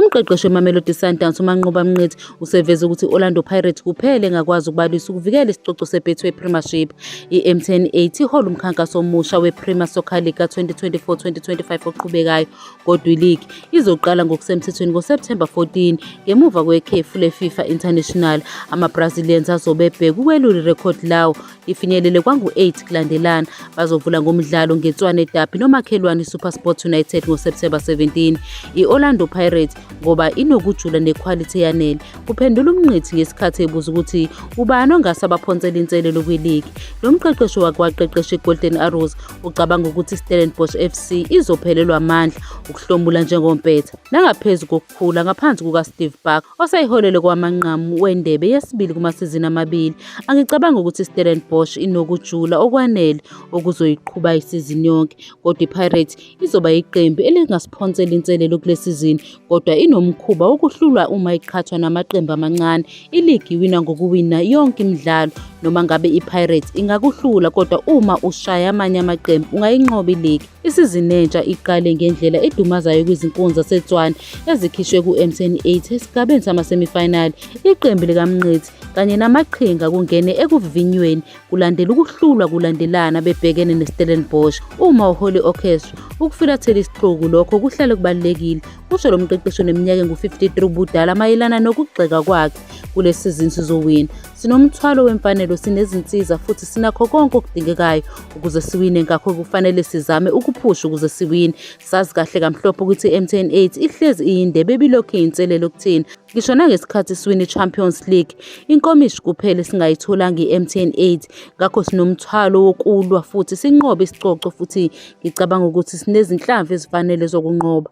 Umqeqeshi weMamelodi Sundowns uManqoba Mnqithi useveze ukuthi i-Orlando Pirates kuphela engakwazi ukubalwisa ukuvikela isicoco seBetway Premiership. I-MTN 8 ihola umkhankaso omusha we-Premier Soccer League ka-2024-2025 oqhubekayo, kodwa iligi izoqala ngokusemthethweni ngoSepthemba 14 ngemuva kwekhefu le-FIFA International. Ama-Brazilians azobe ebheka ukwelula irekhodi lawo lifinyelele kwangu-8 kulandelana. Bazovula ngomdlalo ngeTshwane Derby nomakhelwane iSuperSport United ngoSepthemba 17. I-Orlando Pirates ngoba inokujula nekhwalithi eyanele, kuphendula uMnqithi ngesikhathi ebuza ukuthi ubani ongase abaphonsele inselelo kwiligi. Lo mqeqeshi wake waqeqesha iGolden Arrows ucabanga ukuthi iStellenbosch FC izophelelwa amandla ukuhlomula njengompetha nangaphezu kokukhula ngaphansi kukaSteve Barker oseyiholele kwamanqamu wendebe yesibili kumasizini amabili. Angicabangi ukuthi iStellenbosch inokujula okwanele okuzoyiqhuba isizini yonke, kodwa iPirates izoba yiqembu elingasiphonsela inselelo kule sizini, kodwa inomkhuba wokuhlulwa uma iqhathwa namaqembu amancane. Iligi iwina ngokuwina yonke imidlalo. Noma ngabe iPirates ingakuhlula, kodwa uma ushaya amanye amaqembu ungayinqoba iligi. Isizini entsha iqale ngendlela edumazayo kwizinkunzi zaseTshwane ezikhishwe ku-MTN 8 esigabeni sama-semifinal. Iqembu likaMnqithi kanye namaqhinga kungene ekuvivinyweni kulandela ukuhlulwa kulandelana bebhekene neStellenbosch. Uma uhola i-orchestra, ukufulathela isixuku lokho kuhlale kubalulekile, kusho lo mqeqeshi oneminyaka engu-53 ubudala mayelana nokugxeka kwakhe. Kule sizini sizowina. Sinomthwalo wemfanelo, sinezinsiza futhi sinakho konke okudingekayo ukuze siwine, ngakho kufanele sizame ukuphusha ukuze siwine. Sazi kahle kamhlophe ukuthi i-MTN 8 ihlezi iyindebe ebilokhu iyinselelo kuthina. Ngisho nangesikhathi siwina i-Champions League, inkomishi kuphela esingayitholanga i-MTN 8, ngakho sinomthwalo wokulwa futhi sinqobe isicoco futhi ngicabanga ukuthi sinezinhlamvu ezifanele zokunqoba.